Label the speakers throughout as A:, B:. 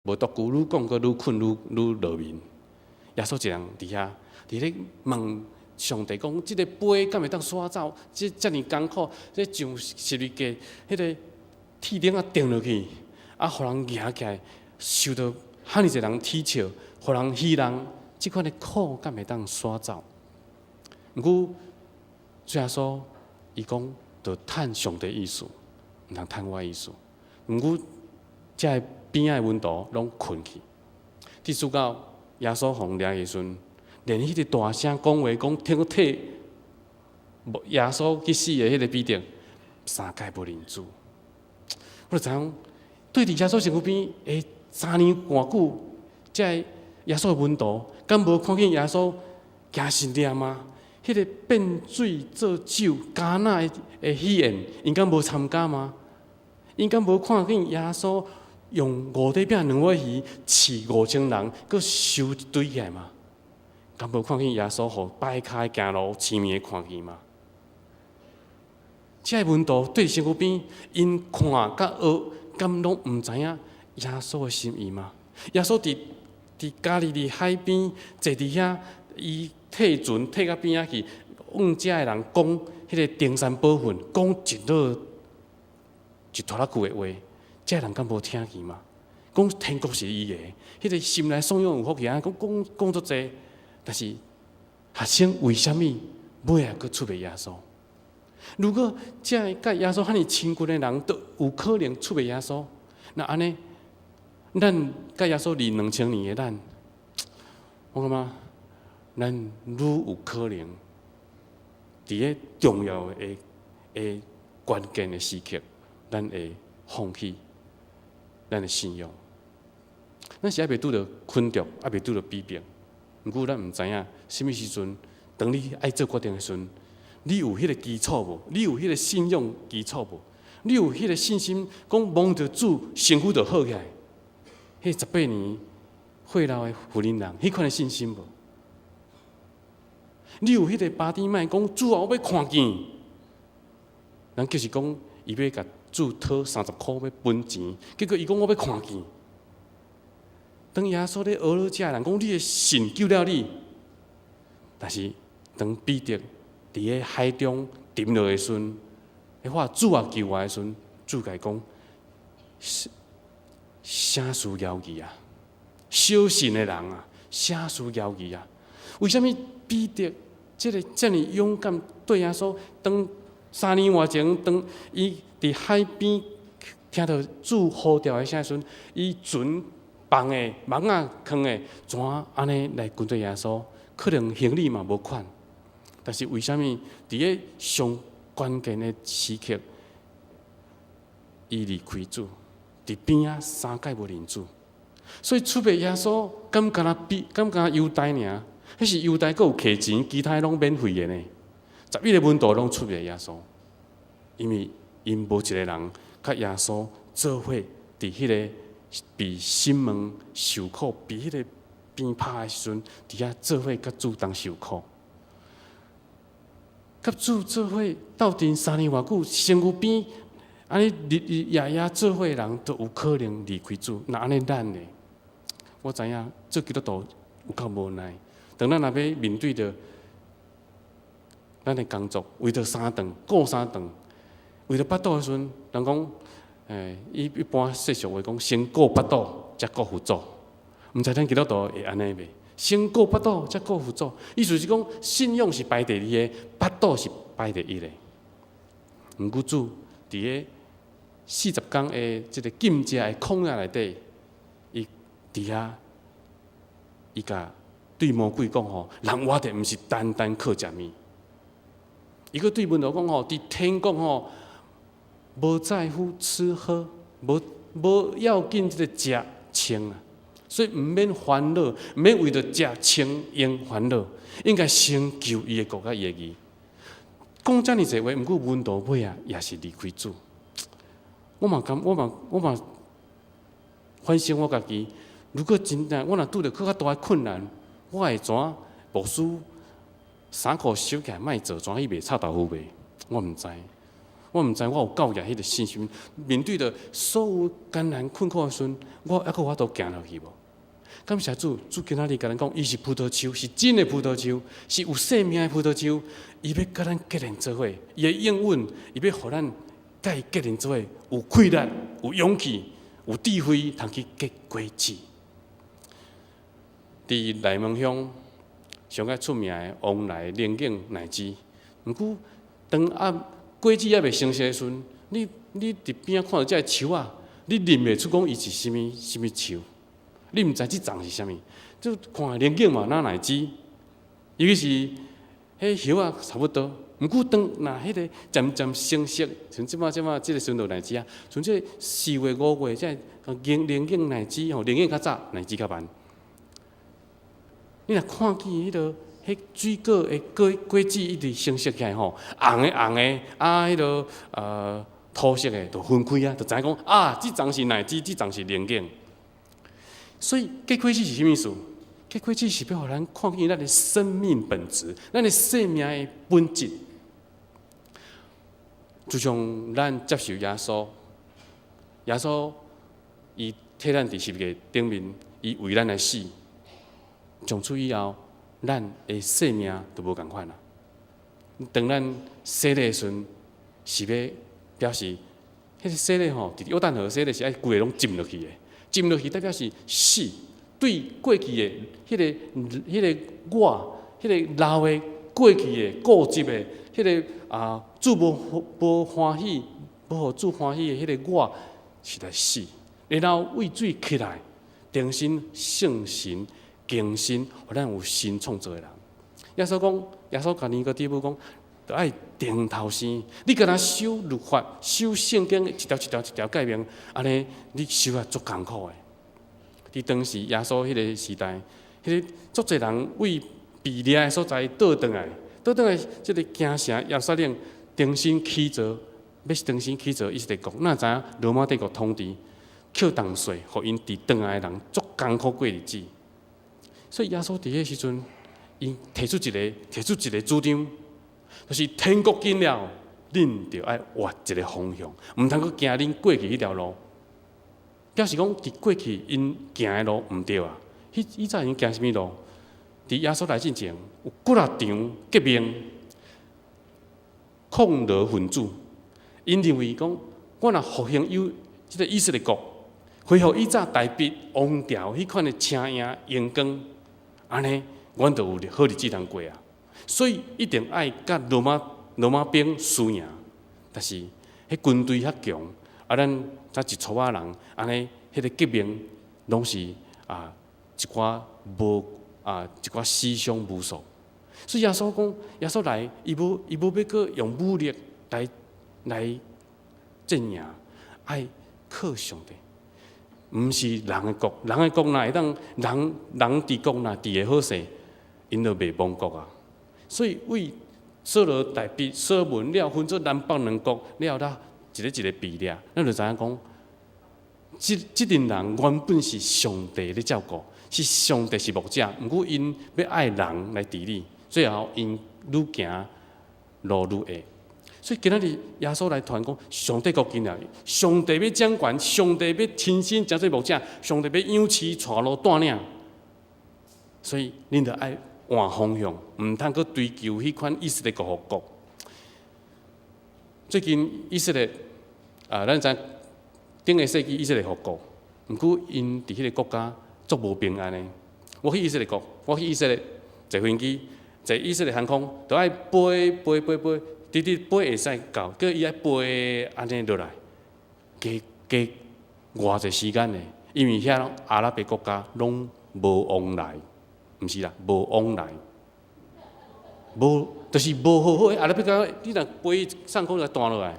A: 無獨久，愈講閣愈睏，愈愈落眠。耶穌一人佇遐，佇咧問上帝講：這個杯敢會當刷走？這遮爾艱苦，這上十字架，彼個鐵釘仔釘落去，啊，予人舉起來，受著遐爾濟人恥笑，予人戲弄，這款的苦敢會當刷走？毋過，主耶穌伊講，著趁上帝意思，毋通趁我意思。毋過，遮个邊仔的門徒攏睏去。直至到耶穌予人掠的時陣，連彼個大聲講話講聽替耶穌去死的彼個彼得，三擺無認主。我就知影，對佇耶穌身軀邊的3年偌久，遮个耶穌的門徒，敢無看見耶穌行神跡嗎？彼個變水做酒、迦拿的喜宴，𪜶敢無參加嗎？𪜶敢無看見耶穌用五塊餅兩尾魚飼5000人，閣收一堆起來嗎？敢無看見耶穌予跛跤的行路、青盲的看見嗎？這个門徒對身軀邊，𪜶看佮學，敢攏毋知影耶穌的心意嗎？耶穌佇加利利海邊坐佇遐，伊退船退到邊仔去，向遮的人講彼個登山寶訓，講一落一拖拉久的話，遮的人敢無聽見嗎？講天國是伊的，彼個心內爽有福氣，按呢講講講足濟，但是學生為啥物尾仔閣出賣耶穌？如果遮个佮耶穌遐爾親近的人，都有可能出賣耶穌，那按呢，咱佮耶穌認2000年的咱，我感覺咱愈有可能佇个重要的的關鍵的時刻，咱會放棄咱的信仰。咱是猶未拄著困著，猶未拄著比拼。毋過咱毋知影，啥物時陣，當你愛做決定的時陣，你有彼個基礎無？你有彼個信仰基礎無？你有彼個信心，講摸著主身軀就好起來？彼18年血漏的婦人人，彼款的信心無？你有彼個巴底買講主啊，我欲看見。人就是講，伊欲共主討30箍欲分錢，結果伊講我欲看見。當耶穌咧呵咾遮的人講你的信救了你，但是當彼得佇个海中沉落的時陣，咧喊主啊救我的時陣，主共伊講，啥事枵疑啊？小信的人啊，啥事枵疑啊？為啥物彼得這个遮爾勇敢對耶穌？當3年外前，當伊佇海邊聽著主呼召的聲時陣，伊船放的網仔囥的，怎按呢來跟隨耶穌？可能行李嘛無款，但是為啥物佇个上關鍵的時刻，伊離開主，佇邊仔三擺無認主？所以出賣耶穌，敢干焦比，敢干焦猶大爾？彼時猶大閣有摕錢，其他攏免費的呢。11個門徒攏出賣耶穌，因為𪜶無一個人佮耶穌做伙佇彼个被審問受苦，被彼个鞭拍的時陣，佇遐做伙佮主同受苦，佮主做伙鬥陣3年偌久，身軀邊按呢日日夜夜做伙的人，都有可能離開主。那按呢咱呢？我知影做基督徒有夠無奈。當咱若欲面對著咱的工作，為著三頓顧三頓，為著腹肚的時陣，人講，一般世俗話講，先顧腹肚，才顧佛祖。毋知咱基督徒會按呢袂？先顧腹肚，才顧佛祖。意思是講，信仰是排第二个，腹肚是排第一个。毋過主佇个40工的這个禁食的曠野內底，伊佇遐，伊共對魔鬼講吼，人活著毋是單單靠食物。伊閣對門徒講吼，佇天國吼，無在乎吃喝，無無要緊這個食穿啊，所以毋免煩惱，毋免為著食穿用煩惱，應該先求伊的國佮伊的義。講遮爾濟話，毋過門徒尾仔也是離開主。我嘛反省我家己，如果真正我若拄著閣較大的困難，我會怎牧師衫褲收起來，莫做，怎去賣臭豆腐賣？我毋知。我毋知我有夠額彼个信心，面對著所有艱難困苦的時陣，我猶閣有法度行落去無？感謝主，主今仔日共咱講，伊是葡萄樹，是真的葡萄樹，是有生命的葡萄樹。伊欲佮咱結連做伙，伊的應允，伊欲予咱佮伊結連做伙，有氣力、有勇氣、有智慧，通去結果子。佇內門鄉上較出名的旺來龍井奶舌，毋過當啊果子猶未成熟的時陣，你佇邊仔看著這个樹仔，你認袂出講伊是啥物啥物樹，你毋知這叢是啥物，就看龍井嘛，若奶舌，尤其是彼葉仔差不多。毋過當若彼个漸漸成熟，像這擺這擺這个時陣就奶舌啊，像這4月5月這个龍井奶舌吼，龍井較早，奶舌較慢。你若看見彼个彼水果的果子一直成熟起來吼，紅的紅的，啊，彼个土色的就分開啊，就知影講啊，這叢是奶舌，這叢是龍井。所以結果子是啥物意思？結果子是欲予咱看見咱的生命本質，咱的生命的本質。自從咱接受耶穌，耶穌伊替咱佇十字架頂面，伊為咱來死。從此以後，咱的生命就無仝款啦。當咱洗禮的時陣，是欲表示，彼个洗禮吼，佇約旦河洗禮是愛規个攏浸落去的，浸落去代表是死，對過去的彼个我，彼个老的過去的固執的，彼个啊主無歡喜，無予主歡喜的彼个我，是來死，然後為水起來，重新聖神更新，予咱有新創造的人。耶穌講，耶穌共尼哥底母講，著愛重頭生。你敢若守律法、守聖經，一條一條一條誡命，按呢你守啊足艱苦的。佇當時耶穌彼个時代，彼个足濟人為被掠的所在倒轉來，倒轉來，這个京城耶路撒冷重新起造，欲重新起造以色列國。哪知影羅馬帝國統治，扣重稅，予𪜶佇轉來的人足艱苦過日子。所以耶穌佇彼个時陣，伊提出一個主張，就是天國近了，恁著愛換一个方向，毋通閣行恁過去彼條路。表示講，佇過去𪜶行的路毋對啊。彼以前𪜶行啥物路？佇耶穌來之前，有幾若場革命，抗羅分子，𪜶認為講，我若復興有這个以色列國，恢復以早大衛王朝彼款的聲影榮光，按呢，阮就有好日子通過啊！所以一定愛佮羅馬兵輸贏，但是彼軍隊遐強，啊，咱才一撮仔人，按呢，彼个革命攏是啊一寡無啊一寡死傷無數。所以耶穌講，耶穌來，伊無欲閣用武力來戰贏，愛靠上帝。毋是人的國，人的國若會當人人治國若治會好勢，𪜶就袂亡國啊。所以為掃羅、大衛、所羅門了分做南北兩國了後，一個一個被掠，咱就知影講，這陣人原本是上帝咧照顧，是上帝是牧者，毋過𪜶欲愛人來治理，最後𪜶愈行路愈下。所以今仔日耶穌來傳講，上帝國近了，上帝欲掌權，上帝欲親身成做牧者，上帝欲養飼帶路帶領。所以恁著愛換方向，毋通閣追求彼款以色列國復國。最近以色列啊，咱知頂個世紀以色列復國，毋過𪜶佇彼個國家足無平安的。我去以色列國，我去以色列坐飛機，坐以色列航空，著愛飛飛飛飛。直直飛會使到，閣伊愛飛按呢落來，加加偌濟時間呢？因為遐阿拉伯國家攏無往來，毋是啦，無往來，無就是無好好。阿拉伯國家，你若飛上空就彈落來，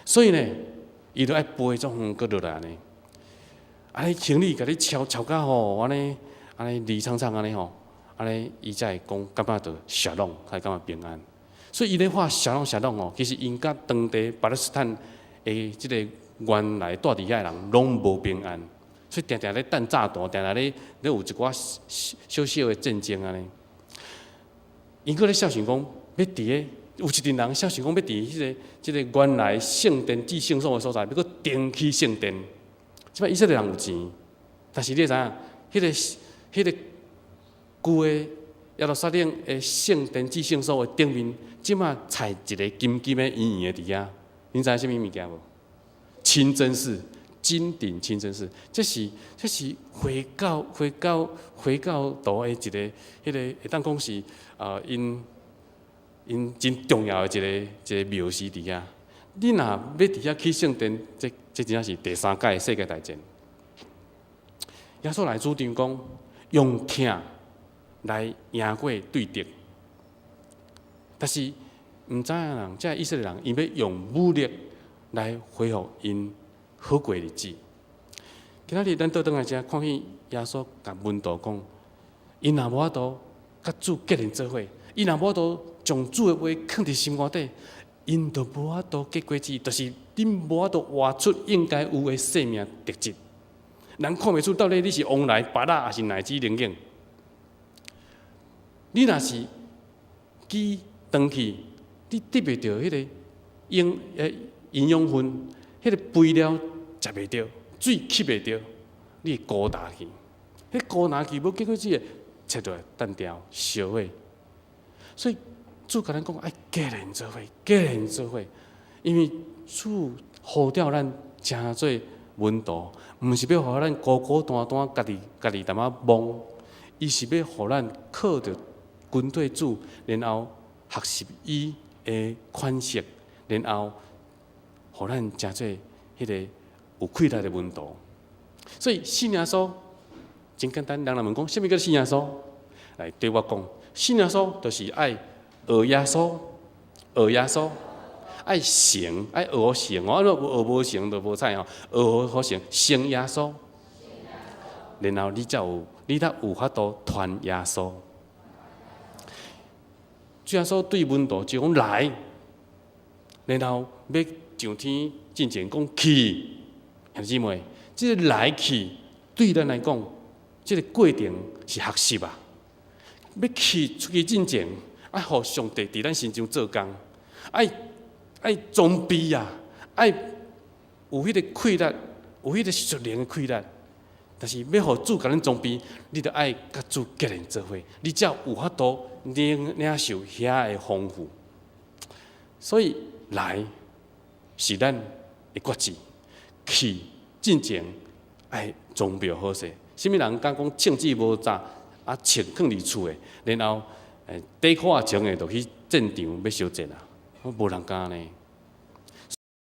A: 所以呢，伊就愛飛足遠閣落來按呢。按呢行李共你超超甲吼，按呢按呢離蒼蒼按呢吼，按呢伊才會講感覺著 shalom，才會感覺平安。所以伊咧喊 shalom shalom 吼，其實𪜶佮當地巴勒斯坦的這个原來蹛佇遐的人攏無平安，所以定定咧彈炸彈，定定咧有一寡小小的戰爭按呢。𪜶閣咧相信講，欲佇咧有一陣人想想講欲佇彼個原來聖殿至聖所的所在，欲閣重起聖殿。這擺以色列人有錢，但是你會知影，彼個舊的耶路撒冷的聖殿至聖所的頂面，這馬採一个金金的圓圓的佇遐，恁知影啥物物件無？清真寺，金頂清真寺，這是回教徒的一个彼个會當講是啊，𪜶真重要的一個廟寺佇遐。你若欲佇遐起聖殿，這真正是第三屆世界大戰。耶穌來主張講，用疼來贏過對敵，但是毋知影人，這以色列人，𪜶欲用武力來恢復𪜶好過日子。今仔日咱倒轉來遮看見耶穌共門徒講，𪜶若無法度佮主結連做伙，𪜶若無法度將主的話囥佇心肝底，𪜶就無法度結果子，就是恁無法度活出應該有的生命特質。人看袂出到底你是旺來、芭樂，抑是奶子龍眼。你若是枝斷去，你得袂著彼个營養分，彼個肥料食袂著，水吸袂著，你會孤單去。彼孤單去無結果子會切落來斷掉、燒毀。所以主共咱講愛結連做伙，結連做伙，因為主呼召咱成做門徒，毋是欲予咱孤孤單單，家己家己淡薄仔摸，伊是欲予咱靠著跟綴主，然後學習伊的款式，然後予咱成做彼个有氣力的門徒。所以信耶穌真簡單，人若問講啥物叫信耶穌？來對我講，信耶穌就是愛學耶穌，學耶穌，愛成，愛學成哦，若學無成就無彩哦。學好成，成耶穌，然後你才有法度傳耶穌。主耶穌對門徒就講來，然後欲上天進前講去，兄弟姊妹，這個來去對咱來講，這個過程是學習啊。欲去出去進前，愛予上帝佇咱身上做工，愛裝備啊，愛有彼個氣力，有彼個屬靈的氣力。但是欲予主共咱裝備，你著愛佮主結連做伙，你才有法度領受遐的豐富。所以來是咱的決志，去進前愛裝備好勢。啥物人敢講銃子無紮，啊，銃囥佇厝的，然後底褲仔穿的就去戰場欲相戰啊？無人敢按呢。